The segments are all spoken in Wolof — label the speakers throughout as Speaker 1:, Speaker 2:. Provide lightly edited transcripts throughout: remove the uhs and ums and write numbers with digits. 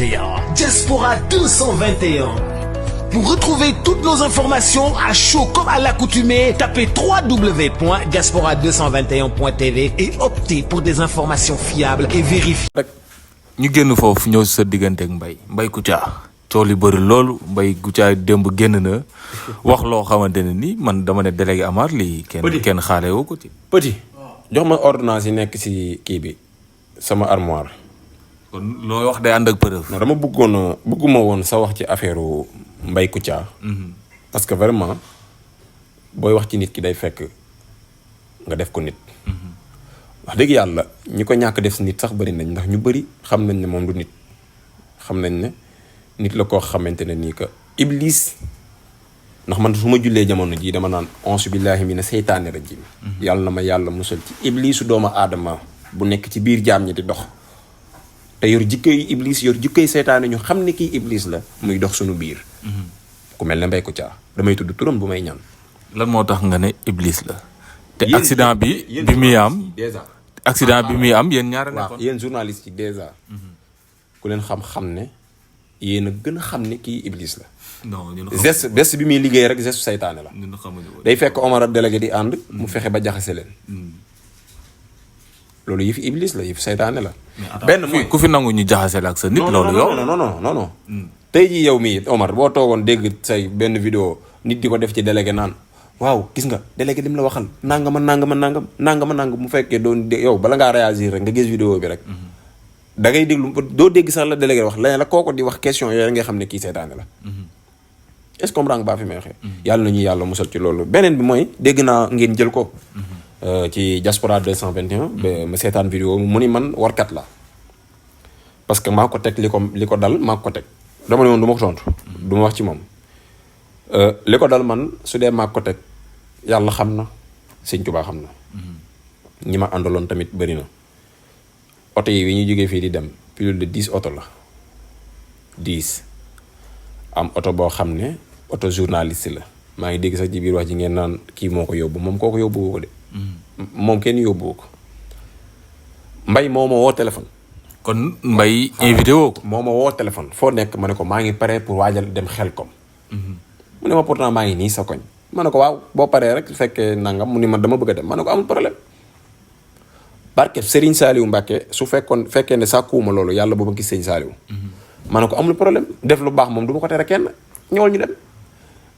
Speaker 1: 221. Diaspora 221. Pour retrouver toutes nos informations à chaud comme à l'accoutumée, tapez www.diaspora221.tv et optez pour des informations fiables et vérifiées.
Speaker 2: ñu génn foofu ñëw sa diggante ak Mbaye Kouthia coow li bëri loolu Mbaye Kouthia démb génn na wax loo xamante ne ni man dama ne délégué Amar lii kenn xaale woo ko ci.
Speaker 3: Petit jox ma ordonnance yi nekk ci kii bi sama armoire.
Speaker 2: kon looy wax day ànd ak preuve.
Speaker 3: non dama bëgguma woon sa wax ci affaire Mbaye Kouthia. parce que vraiment booy wax ci nit ki day fekk nga def ko nit. wax dëgg yàlla ñi ko ñàkk def si nit sax bëri nañ ndax ñu bëri xam nañ ne moom du nit xam nañ ne nit la koo xamante ne nii que iblis ndax man su ma jullee jamono jii dama naan onsu billahi mina seytaane rajim yàlla na ma yàlla musal ci iblisu doomu aadama bu nekk ci biir jaam ñi di dox te yor jikkoy iblis yor jikkoy seytaane ñu xam ne kii iblis la muy dox suñu biir ku mel ne Mbaye Kouthia damay tudd turam bu may ñaan.
Speaker 2: lan moo tax nga ne iblis la te accident bi muy am
Speaker 3: déjà
Speaker 2: accident bi muy am yéen ñaar la.
Speaker 3: waaw yéen journaliste yi déjà ku leen xam ne yéen a gën a xam ne kii iblis la.
Speaker 2: non ñun
Speaker 3: geste bi muy liggéey rek geste saytaane la.
Speaker 2: ñun xamuñu
Speaker 3: day fekk Omar ak délégué di ànd. mu fexe ba jaxase leen. loolu yëfi iblis la yëfi saytaane la. benn mooy
Speaker 2: ku fi nangu ñu jaxase la ak sa nit. loolu yow
Speaker 3: non. tey jii yow mii Omar boo toogoon dégg say benn vidéo nit di ko def ci délégué naan. waaw gis nga délégué lim la waxal nangam mu fekkee doon yow bala ngaa réagir rek nga gis vidéo bi rek da ngay déglu doo dégg sax la délégué wax leneen la kooko di wax question yooyu nga xam ne kii seetaane la est-ce que comprendre nga baa fi may waxee yàlla na ñuy yàlla musal ci loolu beneen bi mooy dégg naa ngeen jël ko ci Diaspora 221 ba ma seetaan vidéo mu ni man warkat la parce que maa ko teg li ko dal maa ko teg dama ne woon du ma ko tontu du ma wax ci moom li ko dal man su dee maa ko teg yàlla xam na Sëñ Tuubaa xam na ñi ma àndaloon tamit bëri na oto yi ñu jógee fii di dem plus de 10 oto la 10 am oto boo xam ne oto journaliste la maa ngi dégg sax ci biir wax ji ngeen naan kii moo ko yóbbu moom koo ko yóbbu ko de moom kenn yóbbu ko Mbaye moo ma woo téléphone
Speaker 2: kon Mbaye invité woo ko
Speaker 3: moo ma woo téléphone foo nekk ma ne ko maa ngi pare pour waajal dem Xelkom mu ne ma pourtant maa ngi nii sa koñ ma ne ko waaw boo paree rek fekkee nangam mu ni ma dama bëgg a dem ma ne ko amul problème barke Serigne Saliou Mbacke su fekkee ne sàkkuwuma loolu yàlla bu ma gis Serigne Saliou ma ne ko amul problème def lu baax moom du ma ko tere kenn ñëwal ñu dem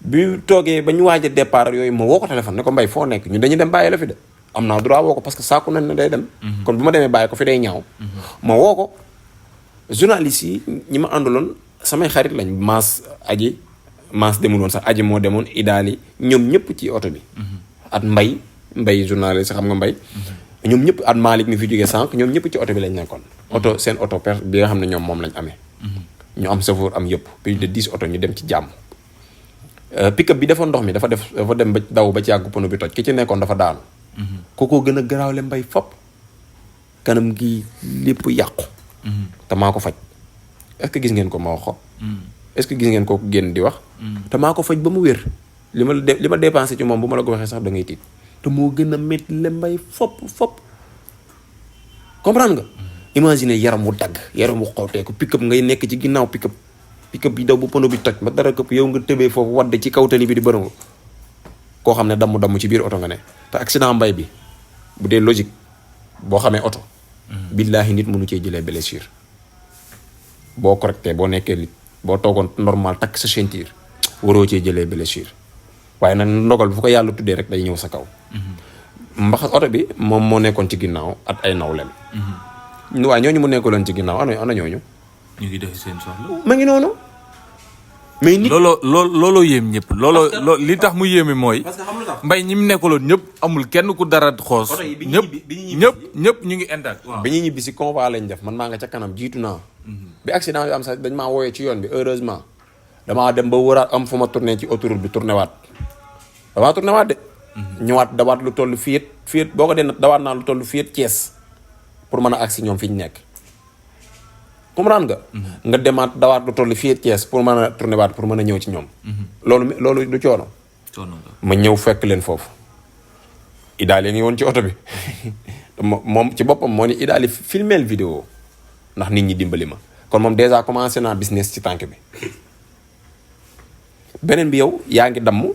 Speaker 3: bi toogee ba ñu waaj a départ yooyu ma woo ko téléphone ne ko Mbaye foo nekk ñu dañu dem bàyyi la fi de am naa droit woo ko parce que sàkku nañ ne day dem kon bu ma demee bàyyi ko fi day ñaaw ma woo ko journaliste yi ñi ma àndaloon samay xarit lañ maas demul woon sax aji moo demoon idaali ñoom ñëpp ci oto bi at mbay journaliste xam nga Mbaye ñoom ñëpp at Malick mi fi jógee sànq ñoom ñëpp ci oto bi lañ nekkoon oto seen oto bi nga xam ne ñoom moom lañ amee ñu am chauffeur am yëpp plus de 10 oto ñu dem ci jàmm pick-up bi defoon ndox mi dafa dem ba daw ba ci yàggu pono bi toj ki ci nekkoon dafa daanu kookoo gën a garaawle Mbaye fop kanam gi lépp yàqu te maa ko faj est-ce que gis ngeen ko ma wax ko est-ce que gis ngeen kooku génn di wax te maa ko faj ba mu wér li ma dépensé ci moom bu ma la ko waxee sax da ngay tiit te moo gën a métti le Mbaye fop comprendre nga imagine yaram wu dagg yaram wu xawtee ko pick-up ngay nekk ci ginnaaw pick-up bi daw bu pono bi toj ba dara këpp yow nga tëbee foofu wadde ci kaw tali bi di bërëngu koo xam ne damm ci biir oto nga ne te accident Mbaye bi bu dee logique boo xamee oto billaahi nit mënu cee jëlee blessure boo correcté boo nekkee nit boo toogoon normal takk sa ceinture waroo cee jëlee blessure waaye nag ndogal bu ko yàlla tuddee rek day ñëw sa kaw mbaxas oto bi moom moo nekkoon ci ginnaaw at ay nawlem waaye ñooñu mu nekkaloon ci ginnaaw ana ñooñu
Speaker 2: ñu ngi def seen soxla
Speaker 3: ma ngi noonu mais nit
Speaker 2: looloo yéem ñëpp looloo li tax mu yéeme mooy Mbaye ñi mu nekkaloon ñëpp amul kenn ku dara xoos ñëpp ñu ngi intact
Speaker 3: bi ñuy ñibbi si convoi lañ def man maa nga ca kanam jiitu naa bi accident yu am sax dañ maa wooyee ci yoon bi heureusement damaa dem ba wëraat am fu ma tourné ci autoroute bi tourné waat de ñëwaat dawaat lu toll fiyet boo ko dee dawaat naa lu toll fiyet Thiès pour mën a agsi ñoom fi ñu nekk comprendre nga demaat dawaat lu toll fiyet Thiès pour mën a tourné waat pour mën a ñëw ci ñoom loolu du coono ma ñëw fekk leen foofu idaali ngi woon ci oto bi moom ci boppam moo ni idaali filmeel vidéo ndax nit ñi dimbali ma kon moom déjà commencé naa business ci tànk bi beneen bi yow yaa ngi damm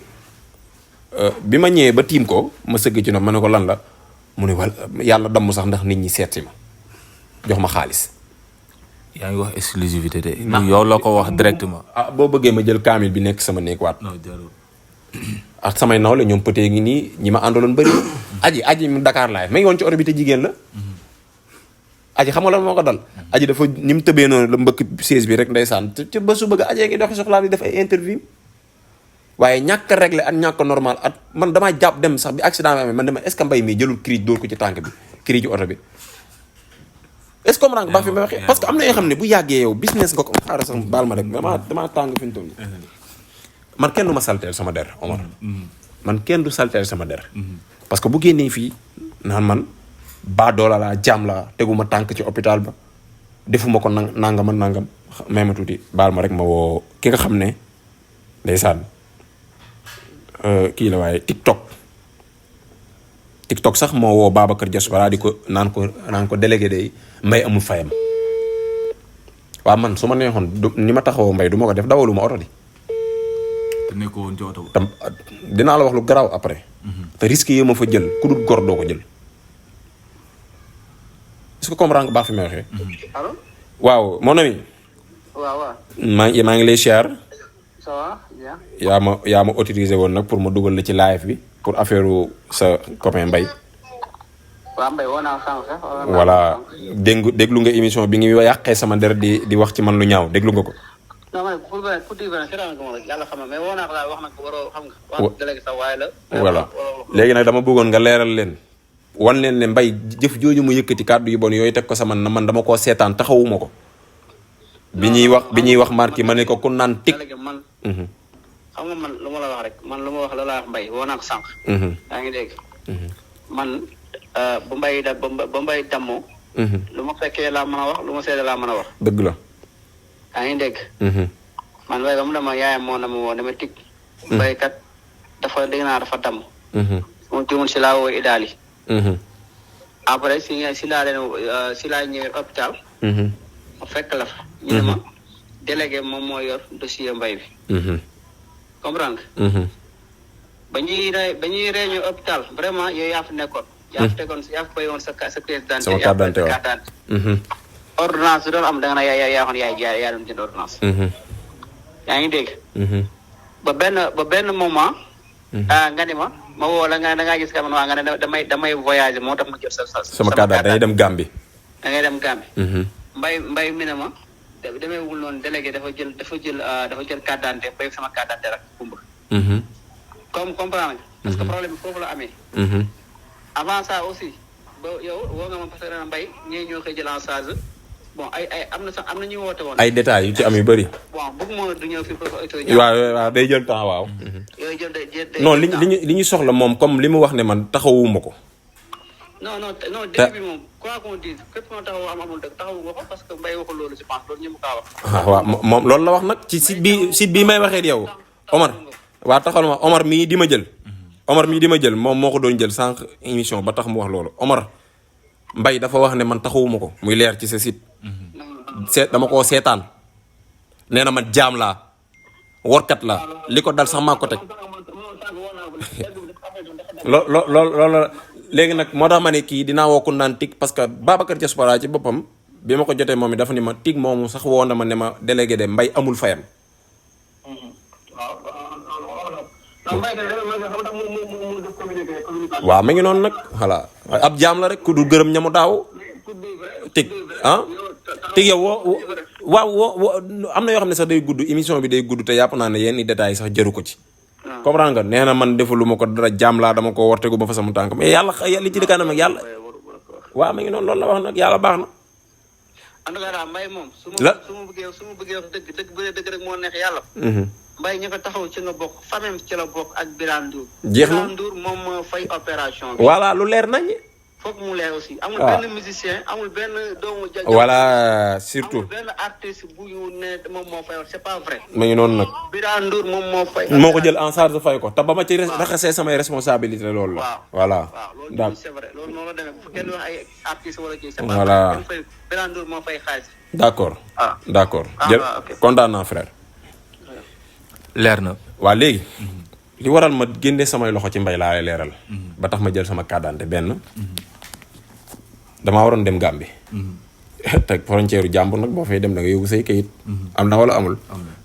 Speaker 3: bi ma ñëwee ba tiim ko ma sëgg ci noonu ma ne ko lan la mu ne wala yàlla damm sax ndax nit ñi seet si ma jox ma xaalis.
Speaker 2: yaa ngi wax exclusivité de. yow la ko wax directement.
Speaker 3: ah boo bëggee ma jël kaamil bi nekk sama néeg waat.
Speaker 2: non jarul.
Speaker 3: ak samay nawle ñoom pëtee ngi nii ñi ma àndaloon bëri. aji mu Dakar laay ma ngi woon ci oto bi te jigéen la. aji xam nga lan moo ko dal. aji dafa ni mu tëbee noonu la mbëkk siège bi rek ndeysaan te ba su bëgg ajee ngi doxi soxlaa di def ay interview waaye ñàkk a réglé ak ñàkk a normal at man damaa jàpp dem sax bi accident bi amee man dama est-ce que mbay mi jëlul cri dóor ko ci tànk bi cri ci oto bi est-ce que comprendre nga baax fi may waxee parce que am na yoo xam ne bu yàggee yow business nga ko xaaral sax baal ma rek damaa tàng fi ñu toll man kenn du ma salteel sama der Omar man kenn du salteel sama der parce que bu génnee fii naan man baadoola laa jaam laa teguma tànk ci hôpital ba defuma ko nangam may ma tuuti baal ma rek ma woo ki nga xam ne ndeysaan kii la waaye TikTok sax moo woo Babacar Dias balaa di ko naan ko délégué day mbay amul fayam waaw man su ma neexoon ni ma taxawoo mbay du ma ko def dawaluma oto di
Speaker 2: te nekkoo woon ci oto ba.
Speaker 3: tam dinaa la wax lu garaaw après. te risque yi ma fa jël ku dul gor doo ko jël. est-ce que comprendre nga baax fi may waxee.
Speaker 4: allo.
Speaker 3: waaw mon ami.
Speaker 4: waaw.
Speaker 3: maa ngi lay siyaar.
Speaker 4: ça va bien.
Speaker 3: yaa ma autorisé woon nag pour ma dugal la ci live bi pour affaire sa copain Mbaye.
Speaker 4: waaw Mbaye woo naa sànq sax.
Speaker 3: voilà déglu nga émission bi ngi yàqee sama der di wax ci man lu ñaaw déglu nga ko.
Speaker 4: non man pour dire vrai seetaan nga moom rek yàlla xam na mais woo naa ko daal wax na ko waroo xam nga. wax délégué sax waaye la.
Speaker 3: voilà léegi nag dama bëggoon nga leeral leen. wan leen ne Mbaye jëf jooju mu yëkkati kàddu yu bon yooyu teg ko sama na man dama koo seetaan taxawuma ko. bi ñuy wax marque ma ne ko ku naan tik.
Speaker 4: man xam nga man lu ma la wax rek man lu ma wax la laa wax Mbaye woo naa ko sànq. yaa ngi dégg. man bu Mbaye ba Mbaye dammoo. lu ma fekkee laa mën a wax lu ma seede laa mën a wax.
Speaker 3: dëgg la.
Speaker 4: yaa ngi dégg. man Mbaye ba mu dama yaayam moo na ma woo dama tik. Mbaye kat dafa dégg naa dafa damm. moom tiwul si laa woo idaali. après si laa ñëwee hôpital. ma fekk la fa. ñu ne ma délégué moom moo yor dossier Mbaye bi. comprendre nga. ba ñuy réunion hôpital vraiment yooyu yaa fa nekkoon. yaa fa bay woon sa pièce d'identité.
Speaker 3: sama carte d'identité
Speaker 4: ordonnance bi doon am da nga ne yaa doon jënd ordonnance. yaa ngi dégg. ba benn moment. nga ni ma woo la nga ne da ngaa gis ka man waa nga ne damay voyager moo tax ma jël
Speaker 3: sama carte d'identité dañuy dem Gambie.
Speaker 4: da ngay dem Gambie. Mbaye mi ne ma demeewul noonu délégué dafa jël carte d'identité bay sama carte d'identité rek kumba. comme comprendre nga. parce que problème bi foofu la amee. avant ça aussi ba yow woo nga ma parce que Mbaye ñoo koy jël en charge bon ay am na ñu woote woon.
Speaker 3: ay détails yu ci am yu bëri.
Speaker 4: bon bëgguma du ñëw fii parce que.
Speaker 3: waaw day jël temps waaw.
Speaker 4: yooyu jël
Speaker 3: non li ñu soxla moom comme li mu wax ne man taxawuma ko.
Speaker 4: non début bi moom quoi qu'on dise képp koo taxaw amul dëgg taxawu nga ko parce que Mbaye waxul loolu je pense loolu ñu mu kaa wax.
Speaker 3: waaw moom loolu la wax nag ci site bii may waxee yow Omar. waa taxal ma Omar mii di ma jël moom moo ko doon jël sànq émission ba tax mu wax loolu Omar Mbaye dafa wax ne man taxawuma ko muy leer ci sa site. dama koo seetaan nee na man jaam laa workat laa li ko dal sax maa ko teg. loolu léegi nag moo tax ma ne kii dinaa woo ku naan tig parce que Babacar Diaspora ci boppam bi ma ko jotee moom it dafa ni ma tig moomu sax woo na ma ne ma délégué de Mbaye amul fayam. waaw ma ngi noonu nag voilà ab jaam la rek ku dul gërëm ñamu daaw tig tig yow woo am na yoo xam ne sax day gudd émission bi day gudd te yàpp naa ne yenn détails sax jëru ko ci. comprendre nga nee na man defaluma ko dara jaam laa dama ko wartegu ba fa sama tànk mais yàlla li ci dëkkaanam ak yàlla waaw ma ngi noonu loolu la wax nag yàlla baax na.
Speaker 4: en tout cas daal Mbaye moom. su ma bëggee wax dëgg rek moo neex yàlla. Mbaye ñu ko taxaw ci nga bokk famille ci la bokk ak Birane Ndour.
Speaker 3: jeex na
Speaker 4: Birane Ndour moom moo fay opération bi.
Speaker 3: voilà lu leer nañ.
Speaker 4: foog mu leer aussi. amul benn musicien amul benn doomu.
Speaker 3: voilà surtout
Speaker 4: amul benn artiste bu ñu ne moom moo fay c'est pas vrai.
Speaker 3: ma ngi noonu nag.
Speaker 4: Birane Ndour moom moo fay.
Speaker 3: moo ko jël en charge fay ko te ba ma ci raxasee samay responsabilité loolu la.
Speaker 4: waaw
Speaker 3: voilà.
Speaker 4: loolu c'est vrai loolu noonu la demee bu fekkee wax ay artistes wala kii.
Speaker 3: voilà
Speaker 4: Birane Ndour moo fay xaalis.
Speaker 3: d'accord
Speaker 4: ah
Speaker 3: d'accord
Speaker 4: Ah,
Speaker 3: jël
Speaker 4: ah, ok.
Speaker 3: kontaan naa frère.
Speaker 2: leer na.
Speaker 3: waa léegi li waral ma génne samay loxo ci mbay laa lay leeral. ba tax ma jël sama carte d'identité benn. damaa waroon dem Gambie. te frontière jàmbur nag boo fay dem da nga yóbbu say kayit. am na wala amul.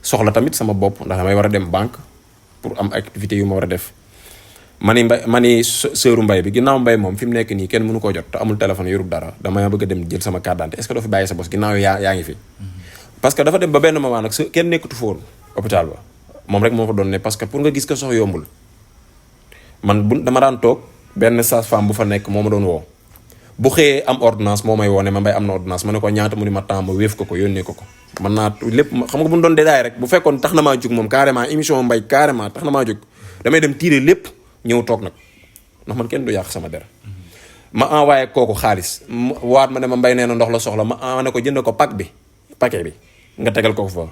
Speaker 3: soxla tamit sama bopp ndax damay war a dem banque pour am activité yu ma war a def. ma ni sëru mbay bi ginnaaw mbay moom fi mu nekk nii kenn mënu koo jot te amul téléphone yorub dara dama bëgg a dem jël sama carte d'identité est-ce que doo fi bàyyi sa bos ginnaaw yaa ngi fi. parce que dafa dem ba benn moment nag kenn nekkatu foon hôpital ba moom rek moo fa doon ne parce que pour nga gis ko sox yombul man dama daan toog benn sage-femme bu fa nekk moo ma doon woo bu xëyee am ordonnance moo may woo ne ma mbay am na ordonnance ma ne ko ñaata mu ni ma temps ma wéef ko yónnee ko man naa lépp xam nga bu ñu doon détaillé rek bu fekkoon tax na maa jóg moom carrément émission mbay carrément tax na maa jóg damay dem tirer lépp ñëw toog nag ndax man kenn du yàq sama der ma envoyé kooku xaalis waat ma ne ma mbay nee na ndox la soxla ma ne ko jënd ko paquet bi nga tegal ko fa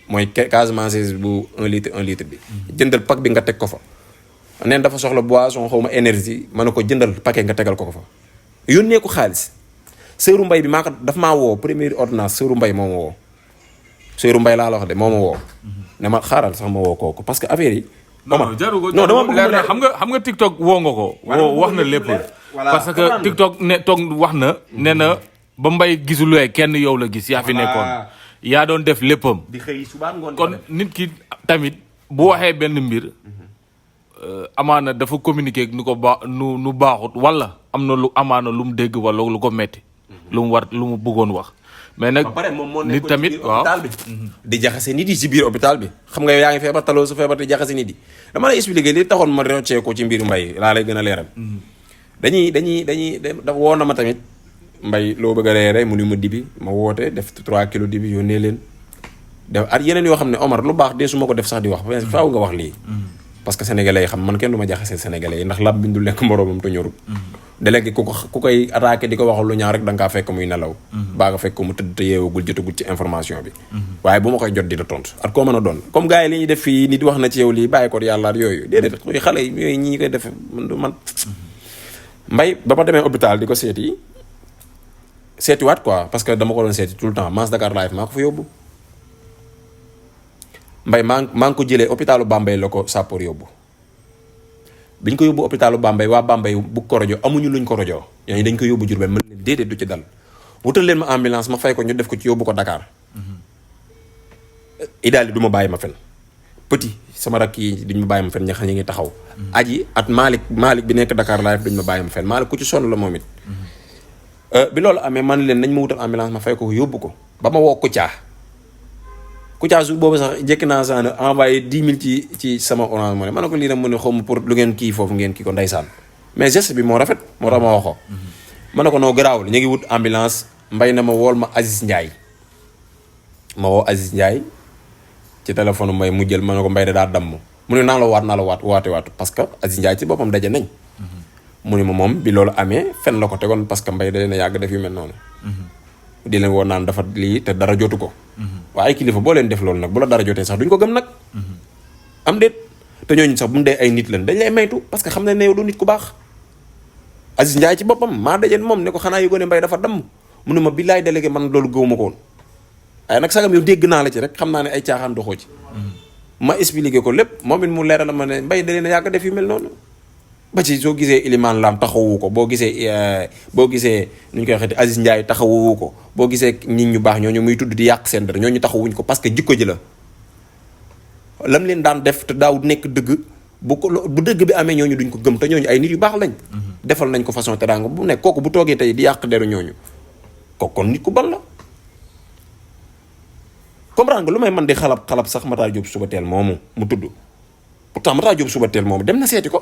Speaker 3: mooy Casamance bu 1 litre bi jëndal pack bi nga teg ko fa neen dafa soxla boisson xaw ma énergie ma ne ko jëndal paquet nga tegal ko fa yónnee ko xaalis sëru mbay bi daf maa woo première ordonnance sëru mbay moo ma woo sëru mbay laa la wax de moo ma woo ne ma xaaral sax ma woo kooku parce que affaire yi
Speaker 2: non jaru ko non dama bëgg leer xam nga TikTok woo nga ko. wax na lépp. parce que TikTok wax na. nee na ba mbay gisulee kenn yow la gis yaa fi nekkoon. yaa doon def léppam.
Speaker 3: di xëy suba ngoon
Speaker 2: kon nit ki tamit bu waxee benn mbir. amaana dafa communiquer nu ko nu baaxut wala am na lu amaana lu mu dégg wala lu ko metti lu mu bëggoon wax. mais nag nit tamit waaw
Speaker 3: di jaxase nit yi ci biir hôpital bi xam nga yow yaa ngi feebar taloo su feebar di jaxase nit yi dama lay expliquer li taxoon ma roccee ko ci mbiru mbay laa lay gën a leeral. dañuy dafa woo na ma tamit mbay loo bëgg a reere mu ni ma dibi ma woote def 3 kilos dibi yónnee leen def ak yeneen yoo xam ne Omar lu baax dee su ma ko def sax di wax faaw nga wax lii. parce que sénégalais yi xam man kenn du ma jaxase sénégalais yi ndax lab bi du lekk moroomam te ñorul. délégué ku koy attaqué di ko waxal lu ñaaw rek da nga kaa fekk muy nelaw. baa nga fekk mu tëdd te yeewagul jotagul ci information bi. waaye bu ma koy jot di la tontu ak koo mën a doon comme gars yi li ñuy def fii nit wax na ci yow lii bàyyi ko yàlla ak yooyu déedéet xale yi yooyu ñi koy def man. mbay ba ma demee hôpital di ko seetiwaat quoi parce que dama ko doon seeti tout le temps Mass Dakar Live maa ko fa yóbbu. mbay maa ngi ko jëlee hôpitalu Bambey la ko sàppoor yóbbu. biñ ko yóbbu hôpitalu Bambey waa Bambey bu ko rajo amuñu luñ ko rajo yooyu dañ ko yóbbu Diourbel mën leen déedéet du ci dal wutal leen ma ambulance ma fay ko ñu def ko ci yóbbu ko Dakar. idaali du ma bàyyi ma fen petit sama rakk yi duñ ma bàyyi ma fen ña xam ñi ngi taxaw. aji at Malick bi nekk Dakar Live duñ ma bàyyi ma fen Malick ku ci sonn la moom it. bi loolu amee man leen nañ ma wutal ambulance ma fay ko yóbbu ko ba ma woo Kouthia jour boobu sax jekki naa saa ne envoyé 10 000 ci sama Orange Money ma ne ko lii nag mu ne xaw ma pour lu ngeen kii foofu ngeen kii ko ndeysaan mais geste bi moo rafet moo tax ma wax ko. ma ne ko noo garaawul ñu ngi wut ambulance mbay na ma wool ma Aziz Ndiaye ma woo Aziz Ndiaye ci téléphone mbay mu jël ma ne ko mbay daa damm mu ne naa la waat parce que Aziz Ndiaye ci boppam daje nañ. mu ne ma moom bi loolu amee fen la ko tegoon parce que mbay da leen a yàgg def yu mel noonu. di leen woon naan dafa lii te dara jotu ko. waaye ay kilifa boo leen def loolu nag bu la dara jotee sax duñ ko gëm nag. am déet te ñooñu sax bu mu dee ay nit lañ dañ lay maytu parce que xam ne yow du nit ku baax. Aziz Ndiaye ci boppam maa dajeen moom ne ko xanaa yu ne mbay dafa damm mu ne ma billaay délégué man loolu gëwuma ko woon. waaye nag sagam yow dégg naa la ci rek xam naa ne ay caaxaan doxoo ci. ma expliqué ko lépp moom it mu leeral ma ne mbay da leen a yàgg def yu mel noonu. ba ci soo gisee Iliman Lam taxawu ko boo gisee nu ñu koy waxee Aziz Ndiaye taxawu ko boo gisee nit ñu baax ñooñu muy tudd di yàq seen dara ñooñu taxawuñ ko parce que jikko ji la. lam leen daan def te daaw nekk dëgg bu dëgg bi amee ñooñu duñ ko gëm te ñooñu ay nit yu baax lañ. defal nañ ko façon teraanga bu nekk kooku bu toogee tey di yàq deru ñooñu kooku kon nit ku bon la. comprendre nga lu may man di xalab sax Matar Diop suba teel moomu mu tudd pourtant Matar Diop suba teel moomu dem na seeti ko.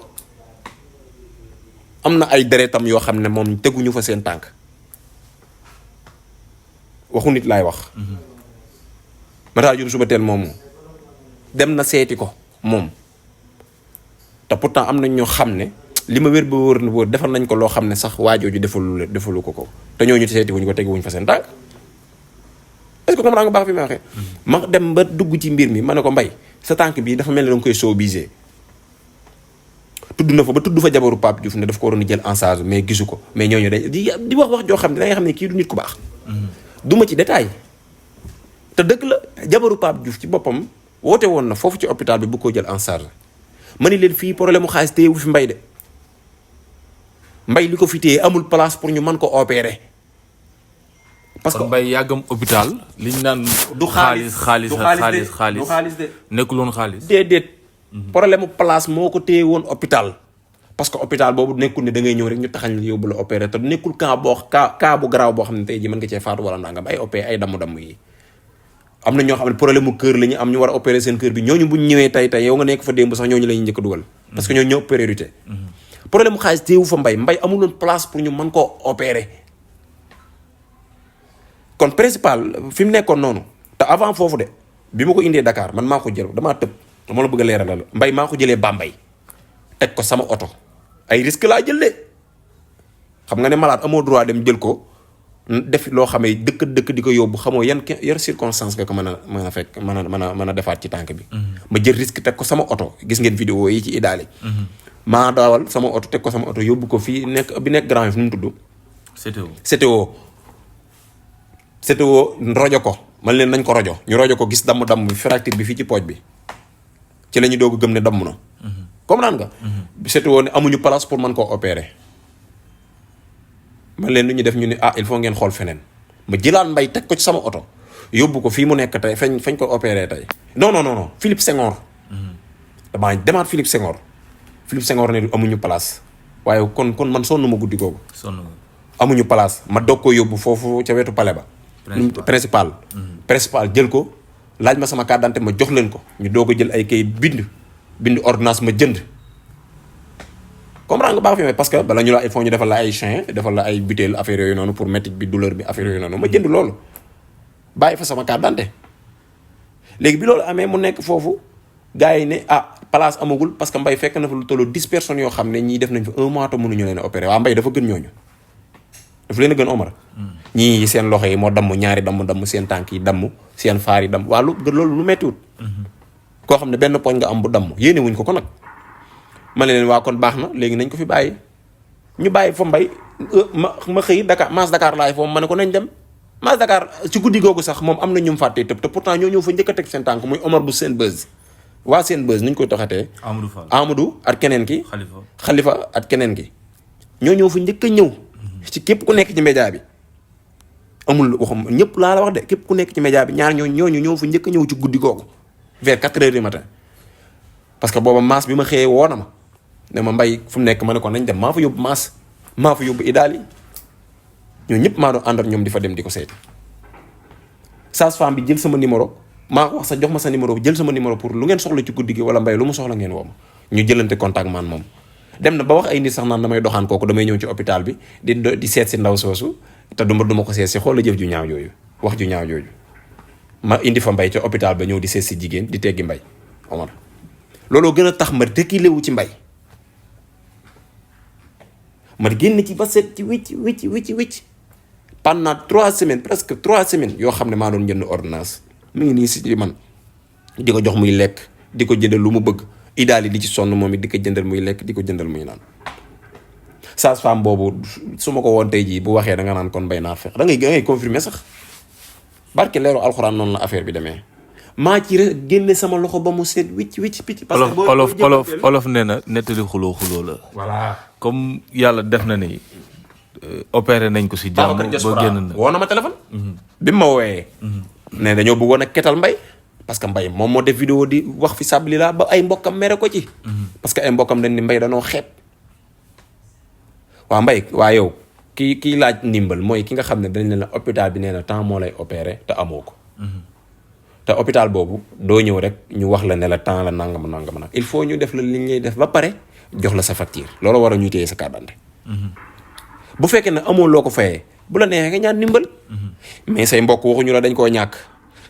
Speaker 3: am na ay deretam yoo xam ne moom teguñu fa seen tànk waxu nit laay wax. Matar Diop suba teel moomu dem na seeti ko moom te pourtant am nañ ñoo xam ne li ma wér ba wóor na wóor defal nañ ko loo xam ne sax waajooju defalu ko te ñooñu seeti wuñ ko teguwuñ fa seen tànk est-ce que comme daa nga baax fi ma waxee. ma dem ba dugg ci mbir mi ma ne ko mbay sa tànk bii dafa mel ni da nga koy soobisee. tudd na fa ba tudd fa jabaru Pape Diouf ne daf ko waroon a jël en charge mais gisu ko mais ñooñu day di wax joo xam ne da ngay xam ne kii du nit ku baax. du ma ci détail te dëgg la jabaru Pape Diouf ci boppam woote woon na foofu ci hôpital bi bu ko jël en charge ma ni leen fii problème mu xaalis téyewu fi mbay de mbay li ko fi téye amul place pour ñu mën ko opérer. parce que
Speaker 2: mbay yàggam hôpital liñ naan.
Speaker 3: du xaalis de
Speaker 2: nekkuloon xaalis.
Speaker 3: déedéet. problème mu place moo ko téye woon hôpital. parce que hôpital boobu nekkul ne da ngay ñëw rek ñu taxañ la yóbbu la opéré te nekkul cas bu garaaw boo xam ne tey jii mën nga cee faatu wala nangam ay opéré ay damm-damm yi. am na ñoo xam ne problème mu kër la ñu am ñu war a opéré seen kër bi ñooñu bu ñu ñëwee tey yow nga nekk fa démb sax ñooñu la ñuy njëkk a dugal. parce que ñoo ñëw priorité. problème mu xaalis téewu fa mbay amuloon place pour ñu mën koo opéré. kon principal fi mu nekkoon noonu te avant foofu de bi ma ko indee Dakar man maa ko jël damaa tëb dama la bëgg a leeralal mbay maa ko jëlee Bambey teg ko sama oto ay risque laa jël de xam nga ne malade amoo droit dem jël ko def loo xamee dëkk di ko yóbbu xamoo yan circonstance nga ko mën a fekk mën a defaat ci tànk bi. ma jël risque teg ko sama oto gis ngeen vidéo yi ci idaali. maa daawal sama oto teg ko sama oto yóbbu ko fii nekk Grand Yoff nu mu tudd. CTO rojo ko man leen nañ ko rojo ñu rojo ko gis damm-damm bi fracture bi fii ci pooj bi ci la ñu doog a gëm ne damm na. comprendre nga. CTO ne amuñu place pour mën koo opérer. man leen lu ñu def ñu ne il faut ngeen xool feneen ma jëlaat mbay teg ko ci sama oto yóbbu ko fii mu nekk tey fañ ko opéré tey non Philippe Senghor. damaa demaat Philippe Senghor ne amuñu place waaye kon man sonn ma guddi googu. amuñu place ma doog ko yóbbu foofu ca wetu palais ba. principal jël ko laaj ma sama carte d'identité ma jox leen ko ñu doog a jël ay kayit bind ordonnance ma jënd. comprendre nga baax fi parce que bala ñu la il faut ñu defal la ay chien defal la ay butéel affaire yooyu noonu pour métti bi douleur bi affaire yooyu noonu ma jënd loolu bàyyi fa sama carte d'identité léegi bi loolu amee mu nekk foofu gars yi ne place amagul parce que mbay fekk na fa lu tollu 10 personnes yoo xam ne ñii def nañ fa 1 mois te mënuñu leen a opérer waa mbay dafa gën ñooñu dafa leen a gën Omar ñii seen loxo yi moo damm ñaari damm seen tànk yi damm seen faar yi damm waa loolu lu méttiwut koo xam ne benn poñ nga am bu damm yéene wuñ ko nag ma leen waa kon baax na léegi nañ ko fi bàyyi ñu bàyyi fa mbay ma xëy Dakar Mass Dakar laay foofu ma ne ko nañ dem Mass Dakar ci guddi googu sax moom am na ñu mu fàttee tëb te pourtant ñoo ñëw fa njëkk a teg seen tànk muy Omar bu seen buzz waa seen buzz nuñ koy taxatee Amadou ak keneen ki Khalifa ak keneen ki ñoo ñëw fa njëkk a ñëw ci képp ku nekk ci média bi amul waxam ñëpp laa la wax de képp ku nekk ci média bi ñooñu ñëw fa njëkk a ñëw ci guddi googu vers 4 heures du matin parce que booba Mass bi ma xëyee woo na ma ne ma mbay fu mu nekk ma ne ko nañ dem maa fa yóbbu Mass maa fa yóbbu Idaali ñoo ñëpp maa doon àndal ñoom di fa dem di ko seeti sage-femme bi jël sama numéro maa ko wax sa jox ma sa numéro jël sama numéro pour lu ngeen soxla ci guddi gi wala mbay lu mu soxla ngeen woo ma ñu jëlante contact man moom dem na ba wax ay nit sax naan damay doxaan kooku damay ñëw ci hôpital bi di seet si ndaw soosu te duma ko seet si xool la jëf ju ñaaw jooju wax ju ñaaw jooju ma indi fa mbay ca hôpital ba ñëw di seet si jigéen di teggi mbay Omar looloo gën a tax ma dëkkilewu ci mbay ma génn ci ba set ci wicc pendant 3 semaines presque 3 semaines yoo xam ne maa doon jënd ordonnance mu ngi nii si man di ko jox muy lekk di ko jëndal lu mu bëgg Idaali di ci sonn moom it di ko jëndal muy lekk di ko jëndal muy naan sage-femme boobu su ma ko woon tey jii bu waxee da nga naan kon mbay naa fex da ngay confirmer sax barke leeru alxuraan noonu la affaire bi demee maa ci génne sama loxo ba mu seet wicc picc. parce que
Speaker 2: olof nee na nettali xuloo la.
Speaker 3: voilà
Speaker 2: comme yàlla def na ni opéré nañ ko si jàmm ba génn na
Speaker 3: woo na ma téléphone. bi ma wooyee. ne dañoo bëggoon a ketal mbay. parce que mbay moom moo def vidéo di wax fi sabli la ba ay mbokkam mere ko ci. parce que ay mbokkam dañ ni mbay danoo xeeb. waa mbay waa yow kii laaj ndimbal mooy ki nga xam ne dañ ne la hôpital bi nee na temps moo lay opéré te amoo ko. te hôpital boobu doo ñëw rek ñu wax la ne la temps la nangam nag il faut ñu def la li ñuy def ba pare jox la sa facture loolu war a ñuy téye sa carte d'identité. bu fekkee ne amoo loo ko fayee bu la neexee nga ñaan ndimbal. mais say mbokk waxuñu la dañ koo ñàkk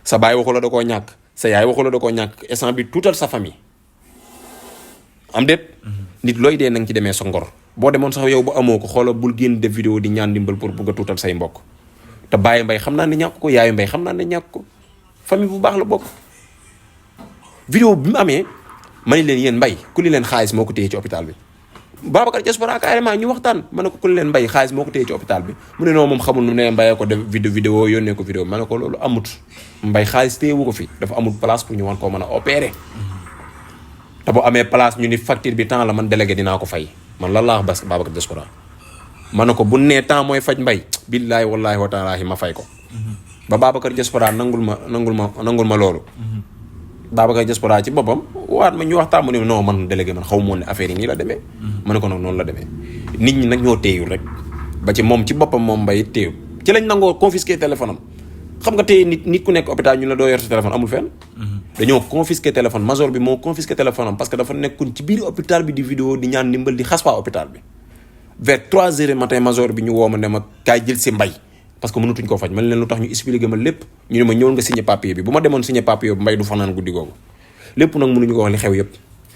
Speaker 3: sa baay waxu la da koo ñàkk sa yaay waxu la da koo ñàkk instant bi tuutal sa famille am déet. nit looy dee na nga ci demee sa ngor boo demoon sax yow bu amoo ko xoola bul génn def vidéo di ñaan ndimbal pour bugg a tuutal say mbokk te bàyyi mbay xam naa ne ñàkk ko yaayu mbay xam naa ne ñàkk ko. famille bu baax la bokk vidéo bi mu amee ma ni leen yéen mbay ku li leen xaalis moo ko téye ci hôpital bi Babacar Diaspora carrément ñu waxtaan ma ne ko ku leen Mbaye xaalis moo ko téye ci hôpital bi mu ne non moom xamul nu ne Mbaye ko def vidéo yónnee ko vidéo ma ne ko loolu amut Mbaye xaalis téyewu ko fi dafa amul place pour ñu wan koo mën a opérer te bu amee place ñu ni facture bi temps la man délégué dinaa ko fay man lan laa wax Babacar Diaspora ma ne ko bu nee temps mooy faj Mbaye billaahi wallaahi wa taalaahi ma fay ko ba Babacar Diaspora nangul ma loolu Babacar Diaspora ci boppam waat ma ñu waxtaan mu ne non man délégué man xaw ma ne affaire yi nii la demee ma ne ko nag noonu la demee nit ñi nag ñoo téyul rek ba ci moom ci boppam moom Mbaye téew ci lañ nangoo confisquer téléphone am xam nga tey nit ku nekk hôpital ñu la doo yor sa téléphone amul fenn dañoo confisquer téléphone major bi moo confisquer téléphone am parce que dafa nekkoon ci biir hôpital bi di vidéo di ñaan ndimbal di xas waa hôpital bi vers 3 heures du matin major bi ñu woo ma ne ma kaay jël si Mbaye parce que mënutuñ koo faj man leen lu tax ñu expliqué ma lépp ñu ne ma ñëwal nga signé papier bi bu ma demoon signé papier bi Mbaye du fanaan guddi googu lépp nag mënuñu ko wax li xew yëpp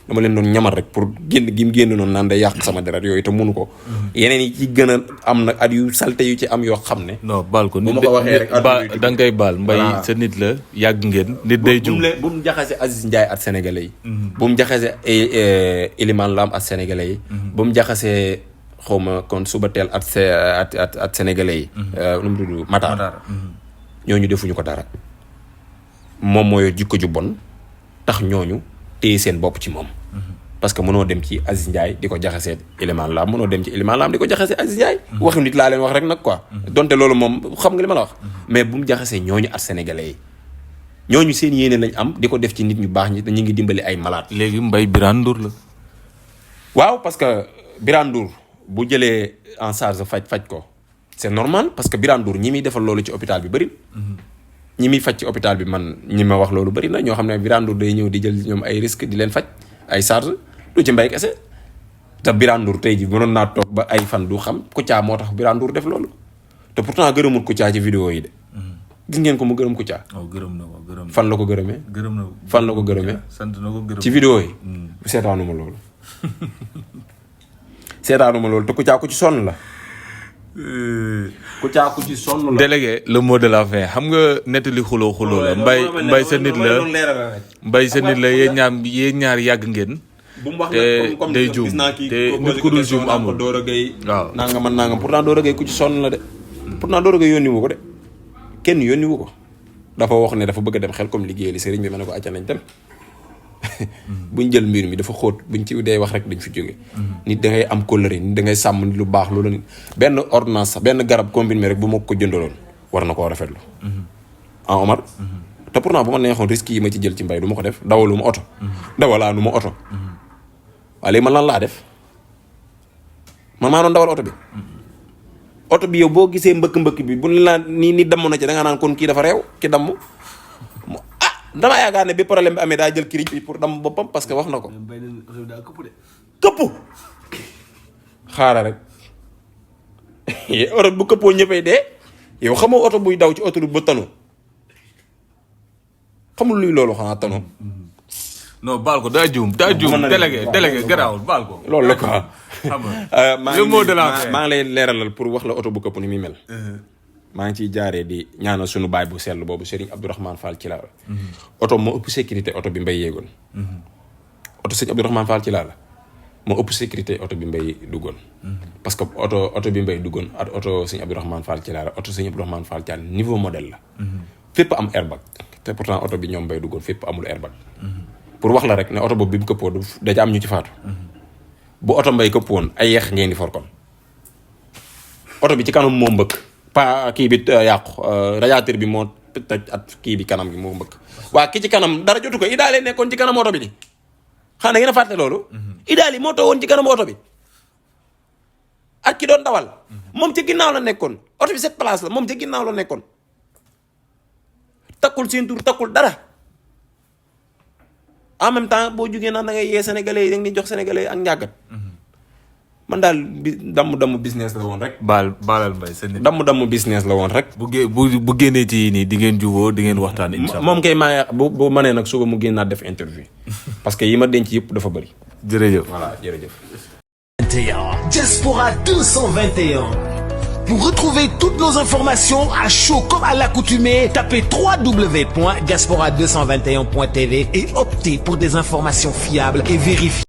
Speaker 3: dama leen doon ñamal rek pour génn gi mu génn noonu naan day yàq sama deret yooyu te mënu ko yeneen yi ci gën a am nag at yu salte yu ci am yoo xam ne
Speaker 2: non baal ko
Speaker 3: bu ma ko waxee rek
Speaker 2: da nga koy baal Mbaye sa nit la yàgg ngeen nit day jum
Speaker 3: bu mu jaxase Aziz Ndiaye ak sénégalais yi bu mu jaxase Elimane Lam ak sénégalais yi bu mu jaxase xawma kon suba teel at sénégalais yi nu mu tudd Matar ñooñu defuñu ko dara moom mooy jikko ju bon tax ñooñu téye seen bopp ci moom parce que mënoo dem ci Aziz Ndiaye di ko jaxasee Elimane Lam mënoo dem ci Elimane Lam di ko jaxasee Aziz Ndiaye waxu nit laa leen wax rek nag quoi donte loolu moom xam nga li ma la wax mais bu mu jaxasee ñooñu at sénégalais yi ñooñu seen yéene lañ am di ko def ci nit ñu baax ñi dañu ngi dimbali ay malade
Speaker 2: léegi Mbaye Birane Ndour la
Speaker 3: waaw parce que Birane Ndour bu jëlee en charge faj ko c'est normal parce que Birane Ndour ñi muy defal loolu ci hôpital bi bëri ñi muy faj ci hôpital bi man ñi ma wax loolu bëri na ñoo xam ne Birane Ndour day ñëw di jël ñoom ay risque di leen faj ay charge du ci Mbaye kese te Birane Ndour tey ji mënoon naa toog ba ay fan du xam Kouthia moo tax Birane Ndour def loolu te pourtant gërëmul Kouthia ci vidéo yi de gis ngeen ko mu gërëm Kouthia
Speaker 2: gërëm na ko
Speaker 3: fan la ko gërëmee
Speaker 2: gërëm na
Speaker 3: fan la ko gërëmee
Speaker 2: sant na ko gërëm
Speaker 3: ci vidéo yi seetaanuma loolu seetaanuma loolu te Kouthia ku ci sonn la Kouthia ku ci sonn la
Speaker 2: délégué le mot de la fin xam nga nettali xuloo la Mbaye sa nit la Mbaye sa nit la yéen ñaar yàgg ngeen
Speaker 3: bu mu wax
Speaker 2: te
Speaker 3: comme
Speaker 2: day juum te nit ku dul juum amul
Speaker 3: Dora Gueye
Speaker 2: waaw
Speaker 3: nangam pourtant Dora Gueye ku ci sonn la de pourtant Dora Gueye yónni wu ko de kenn yónni wu ko dafa wax ne dafa bëgg a dem xel comme liggéey li sëriñ bi ma ne ko acca nañ dem buñ jël mbir mi dafa xóot buñ ci dee wax rek dañ fi jóge nit da ngay am kóllëre nit da ngay sàmm lu baax loolu nit benn ordonnance sax benn garab combine rek bu ma ko jëndaloon war na koo rafetlu Omar te pourtant bu ma neexoon risque yi ma ci jël ci Mbaye du ma ko def dawalu ma oto dawalaanu ma oto waaye léegi man lan laa def man maa doon dawal oto bi oto bi yow boo gisee mbëkk bi bu la ni damm na ci da nga naan kon kii dafa réew ki damm damaa yaakaar ne bi problème bi amee daa jël kirij bi pour damm boppam parce que wax na ko këpp xaaral rek oto bu këppoo ñëppay dee yow xamoo oto buy daw ci autoroute ba tanu xamul luy loolu xanaa tanu
Speaker 2: non baal ko daa juum délégué garaawul baal ko
Speaker 3: loolu la quoi
Speaker 2: le mot de la fin
Speaker 3: maa ngi lay leeralal pour wax la oto bu këpp ni muy mel maa ngi ciy jaaree di ñaanal sunu baay bu sell boobu Serigne Abdourahmane Fall ci laa la oto moo ëpp sécurité oto bi Mbaye yéegoon oto Serigne Abdourahmane Fall ci laa la moo ëpp sécurité oto bi Mbaye duggoon parce que oto bi Mbaye duggoon ak oto Serigne Abdourahmane Fall ci laa la oto Serigne Abdourahmane Fall ci laa niveau modèle la fépp am airbag te pourtant oto bi ñoom Mbaye duggoon fépp amul airbag pour wax la rek ne oto boobu bi mu këppoo daja am ñu ci faatu bu oto Mbaye këpp woon ay yeex ngeen di for kon oto bi ci kanam moo mbëkk pa kii bi yàqu radiateur bi moo tëj at kii bi kanam gi moo mbëkk waa ki ci kanam dara jotu ko idaale nekkoon ci kanam oto bi ni xanaa da ngeen a fàtte loolu idaali moo toogoon ci kanam oto bi ak ki doon dawal moom ci ginnaaw la nekkoon oto bi 7 place la moom ci ginnaaw la nekkoon takkul ceinture takkul dara en même temps boo jugee naan da ngay yee sénégalais yi da nga jox sénégalais yi ak njàggat man daal damm business la woon rek.
Speaker 2: baalal Mbaye sa nit.
Speaker 3: damm business la woon rek.
Speaker 2: bu génnee ci nii di ngeen jubóo di ngeen waxtaan incha allah.
Speaker 3: moom kay maa bu mënee nag suba mu génnaat def interview parce que yi ma denc yëpp dafa bëri.
Speaker 2: jërëjëf
Speaker 3: voilà jërëjëf.
Speaker 1: Diaspora 221. Pour retrouver toutes nos informations à chaud comme à l'accoutumée, tapez www.diaspora221.tv et optez pour des informations fiables et vérifiées.